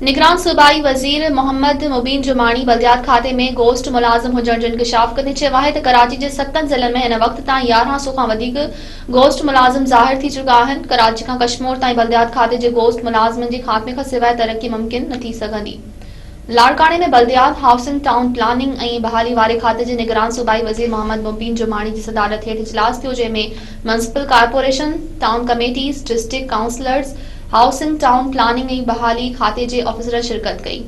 نگران صوبائي وزير محمد مبين جماڻي بلديات کاتي ۾ گوسٽ ملازم هجڻ جو انڪشاف ڪندي چيو آهي ته ڪراچي جي ستن ضلعن ۾ هن وقت تائين 1100 کان وڌيڪ گوسٽ ملازم ظاهر ٿي چڪا آهن، ڪراچي کان ڪشمور تائين بلديات کاتي جي گوسٽ ملازمن جي خاتمي کان سواء ترقي ممڪن نه ٿي سگهندي. لاڙڪاڻي ۾ بلديات، هائوسنگ، ٽائون پلاننگ ۽ بحالي واري کاتي جي نگران صوبائي وزير محمد مبين جماڻي جي صدارت هيٺ اجلاس ٿيو جنهن ۾ municipal corporation, town committees, district councillors, housing, town planning ۽ بحالي کاتي جي آفيسرن شرڪت ڪئي.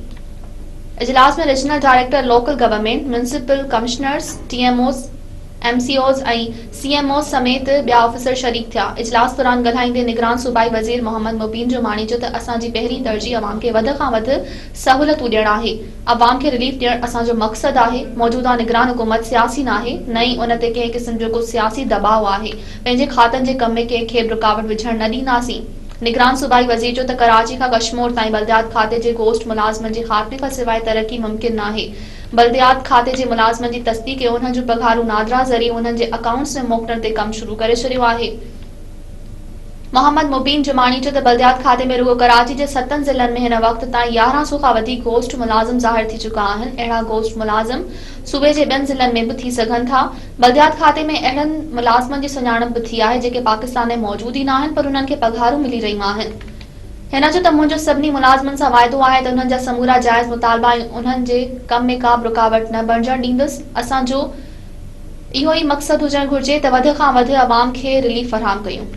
اجلاس ۾ regional director local government, municipal commissioners, T M Os, M C Os ۽ C M Os سميت ٻيا آفيسر شريڪ ٿيا. اجلاس دوران ڳالهائيندي نگران صوبائي وزير محمد مبين جماڻي چيو ته اسان جي پهرين ترجيح عوام کي وڌ کان وڌ سهولتون ڏيڻ آهي، عوام کي رليف ڏيڻ اسان جو مقصد آهي، موجوده نگران حڪومت سياسي ناهي نه ئي ان تي ڪنهن قسم جو ڪو سياسي دٻاء آهي، پنهنجي کاتن جي ڪم ۾ ڪنهن کي به رڪاوٽ وجهڻ نه ڏينداسين. نگران صوبائي وزير چيو ته ڪراچي کان ڪشمور تائين بلديات کاتي جي گوسٽ ملازمن جي خاتمي کان سواء ترقي ممڪن ناهي. بلديات کاتي جي ملازمن جي تصديق ۽ انهن جون پگهارون نادرا ذريعي انهن جي اڪائونٽس ۾ موڪلڻ تي ڪم شروع ڪري ڇڏيو آهي. محمد مبين جماڻي چيو ته بلديات کاتي ۾ رڳو ڪراچي جي ستن ضلعن ۾ هن وقت تائين 1100 کان وڌيڪ گوسٽ ملازم ظاهر ٿي چڪا آهن، اهڙا گوسٽ ملازم صوبي جي ٻين ضلعن ۾ به ٿي سگهن ٿا، بلديات کاتي ۾ اهڙن ملازمن جي سڃاڻپ به ٿي آهي جيڪي پاڪستان ۾ موجود ئي ناهن پر انهن کي پگهارون ملي رهيون آهن. هن چيو ته منهنجو سڀني ملازمن سان واعدو آهي ته انهن جا سمورا جائز مطالبا ۽ انهن جي ڪم ۾ ڪا به رڪاوٽ نه بڻجڻ ڏيندس، اسان جو اهو ئي مقصد هجڻ گهرجي ته وڌ کان وڌ عوام کي رليف فراهم ڪيون.